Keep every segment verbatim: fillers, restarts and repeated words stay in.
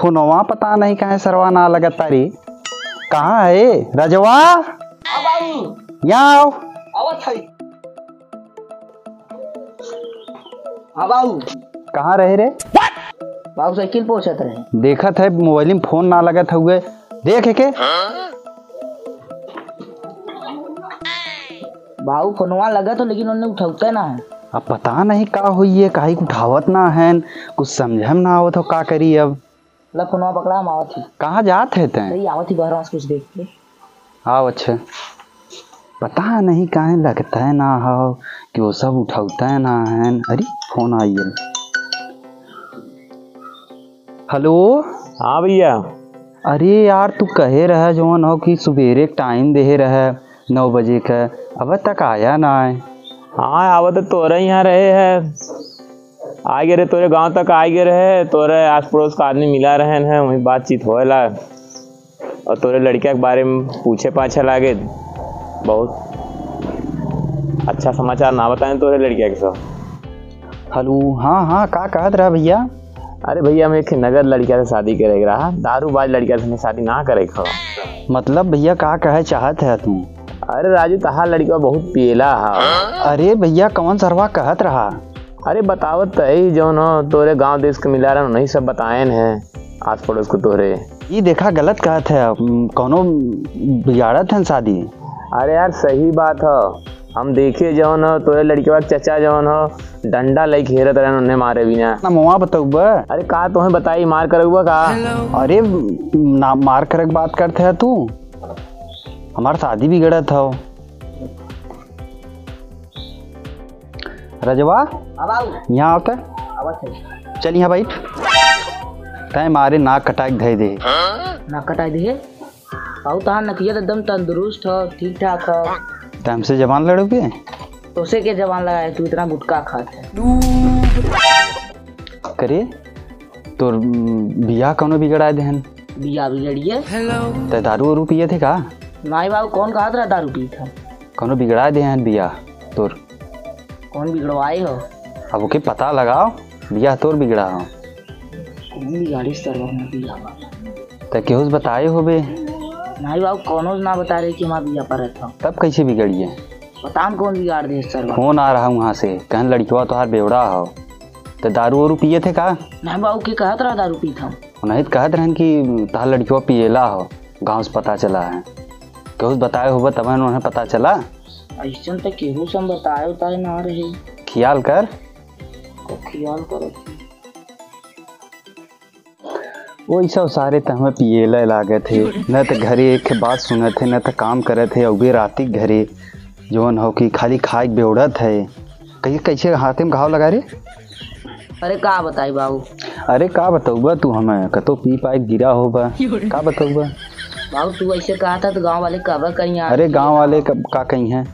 फोनवा पता नहीं काहे सरवा ना लगत रे। कहाँ है रजवा? हाँ बाबू। यहाँ आओ। आवत है। हाँ बाबू। कहाँ रहे रे? बाबू साइकिल पोंछत रहे। देखत है मोबाइल में फोन ना लगत हुए, देख के। बाबू फोनवा लगत हो लेकिन उन्हें उठावते ना है। अब पता नहीं का होई है, काहे के उठावत ना है, कुछ समझे में ना आवत हो का करी अब। ला फोनवा पकड़ा, हम आवत ही। कहाँ जात है तैं? सही आवत ही बहरवा से कुछ देख के। आओ, अच्छा। पता नहीं काहे लगता है ना हो कि वो सब उठावता है ना है। अरे, फोन आई है। हेलो। हाँ भैया। अरे यार, तू कहे रहा जौन हो कि सुबेरे टाइम देहे रहा नौ बजे का, अब तक आया ना है। हाँ, आवत तो तोरे यहाँ रहे है। आ गए रहे, तोरे गांव तक आ गए रहे, तोरे आस पड़ोस का आदमी मिला रहन है, वहीं बातचीत होएला और तोरे लड़किया के बारे में पूछे पाछे लागे। बहुत अच्छा समाचार ना बताएं तोरे लड़किया के सब। हेलो, हाँ, हाँ, का कहत रहा भैया? अरे भैया, हम एक नगद लड़किया से शादी करे के रहा, दारूबाज लड़किया से हमें शादी ना करे के हो। मतलब भैया, का कहे चाहत है तू? अरे राजू, तहार लड़किया बहुत पियला है। अरे भैया, कौन सरवा कहत रहा? अरे बतावत त है, जौन हो तोरे गांव देश के मिला रहन, उन्हीं सब बताएन है, आस पड़ोस को तोरे। ई देखा, गलत कहत है, उम, कौनो बिगाड़त है शादी। अरे यार, सही बात हो, हम देखे जौन हो तोरे लड़कवा के चचा जौन हो डंडा लई घेरत रहन, उन्हें मारे बिना। ना मुआ बतउबा। अरे का तोहें बताई, मार करउबा का? अरे ना, मार करे के बात करत है तू, हमार शादी बिगड़त हो। रजवा, हाँ बाबू। यहाँ आवत है। आवत है। चल यहाँ बैठ। तैं मारे नाक कटाई के धई दे। नाक कटाई दे? बाबू, तहार नकिया तो एकदम तंदुरुस्त हो, ठीक ठाक हो। तैं हमसे जबान लड़ोगे? तोसे के जबान लगाए, तू इतना गुटखा खात है। करे, तोर, उम, बियाह कौनो बिगड़ाए देहन? बियाह बिगड़िए? तैं दारू वारू पिए थे का? नाई बाबू, कौन कहत रहा दारू पीत हम? कौनो बिगड़ाए देहन बियाह तोर? कौन बिगड़वाए हो? अब ओके पता लगाओ, बियाह तोर बिगड़ा हो। कौन बिगाड़ी सरवा हमार बियाह वाला? त केहू से बताए होबे? नाई बाबू, कौनो से ना बता रहे कि हमार बियाह परत हो। तब कैसे बिगड़िए? पता न कौन बिगाड़ दे सरवा। फोन आ रहा वहाँ से, कहन लड़कवा तोहार बेवड़ा हो। त दारू वारू पिए थे का? नाई बाबू, के कहत रहा दारू पीत हम? नहीं त कहत रहन कि तोहार लड़कवा पिएला हो, गाँव से पता चला है। केहू से बताए होबे तब उन्हें पता चला। ऐसन त केहू से हम बताए उताए ना रहे। खियाल कर। तो खियाल करत ही। ओइ सब सारे त हमें पिएले लागत है, न त घरे एक बात सुनत है, न त काम करत है, अउबे राती के घरे जौन हो कि खाली खाए के बेवड़त है। कहिए कैसे हाथे में घाव लगा रे? अरे का बताई बाबू? अरे का बतउबा तू हमें, कतो पी पाए गिरा होबा, का बतउबा? बाबू तू ऐसे कहा था तो गाँव वाले कहबा कहीं यार। अरे गाँव वाले का, का कहीं है,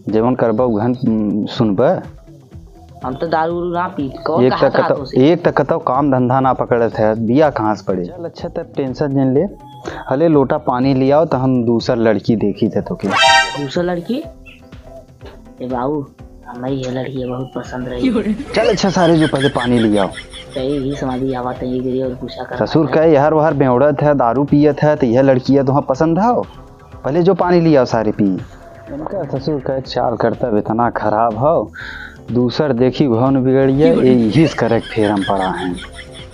जवन करबा उहन, उम, सुनबा। हम तो दारू उरू ना पीत। कौन एक कहा त था कतौ, आपसे? एक त कतौ काम धंधा ना पकड़त है, बिया कहाँ से पड़े? चल अच्छा, तब टेंशन जिन ले। हले लोटा पानी लियाओ त हम दूसर लड़की देखी थे तोके। दूसर लड़की? ए बाबू, हमें ये लड़की बहुत पसंद रही। चल अच्छा सारे जो पहले पानी लियाओ। सही ही समझी आवा त ये गिरी और गुस्सा कर ससुर कहे, यहर वहर बेवड़त है, दारू पियत है, त यह लड़किया तुहाँ पसंद है? पहले जो पानी लियाओ सारे पी। इनका ससुर का चाल करतब इतना खराब हो, दूसर देखी भवन बिगड़िया, यही से करे के फेर हम पड़ा हैं।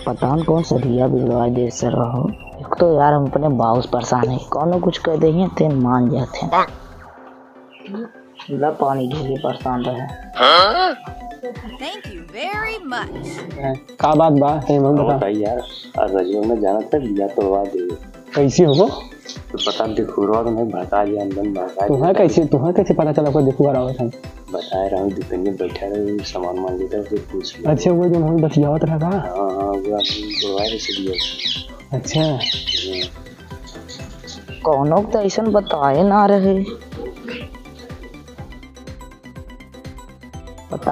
पता न कौन सा धिया बिगड़वा दे सर हो। एक तो यार हम अपने बाबू से परेशान है, कौनो कुछ कह दे हैं, तेन मान जाते हैं। ला पानी ढेर परेशान रहे। Thank you very much। का बात बा, तनी बहुत बता। बताई यार, आज रजवा में जाना था, बिया तोड़वा दे। कैसे होबो? तो पता नहीं, खुरवा तो नहीं भड़का दिया, हम बन भड़का तुहाँ दिया। कैसे, तुहाँ कैसे पता चला कोई देखुआ रहा था? बताए रहा हूँ, दुकान में बैठा रहे, सामान मान लेता, फिर पूछ लिया। अच्छा, वो जो हम बतियावत रहा था? हाँ, हाँ, वो आपने तोड़वा दे से दिया। अच्छा। हाँ। कौनो के तो ऐसन बताए ना रहे। पता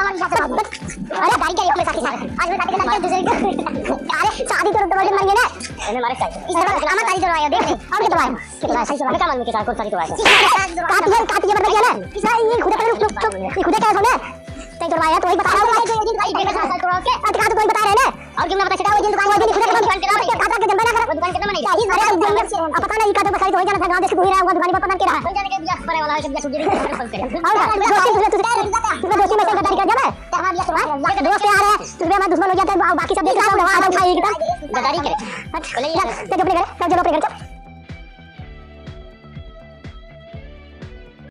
हमारे साथ बात। अरे, गाड़ी क्या है अपने साथ के साथ? आज मैं साथ के साथ क्या दूसरे को? अरे, शादी तो रोड पर मर गए ना। इन्हें मारे साथ। इस तरह हमारे साथ जो आया, देख ले। और क्या तो आया? क्या तो आया? सही से बात। मैं क्या मालूम कि साथ कौन सा तो आया? काट दिया, काट दिया, मतलब क्या ना? इस तरह ये खुदा का रुक, रुक, रुक। ये खुदा क्या है, सुने? तै तोर भाई है, तो वही बता रहा हूँ। भाई, जो ये दिन भाई, भाई, भाई, भाई, भाई, भाई, और क्यों ना पता चला रहे ना? और क्यों ना पता चला, वो दिन दुकान, वो दिन खुदा का दुकान के नाम है। काटा के जनबे ना करे। वो दुकान के नाम नहीं। क्या ही अरे, अब दुनिया से, अब पता नहीं, काटा बसाई तो वही जाना था, गाँव देश के दूर है, वो दुकान पता ना क्या रहा। कौन जाने के बियाह परे वाला है, सब बियाह छूट जाएगी, सब करे। और दोस्ती, दोस्ती, दोस्ती, दोस्ती में से गद्दारी कर दिया मैं। तो हमारा बियाह सुना है, दोस्त आ रहे हैं, तो मैं दुश्मन हो जाता है, बाकी सब देख रहा हूँ, आवाज उठाई एकदम। गद्दारी करे। हट, ले जा। चल, चुप नहीं करे, चल, चलो अपने घर, चल।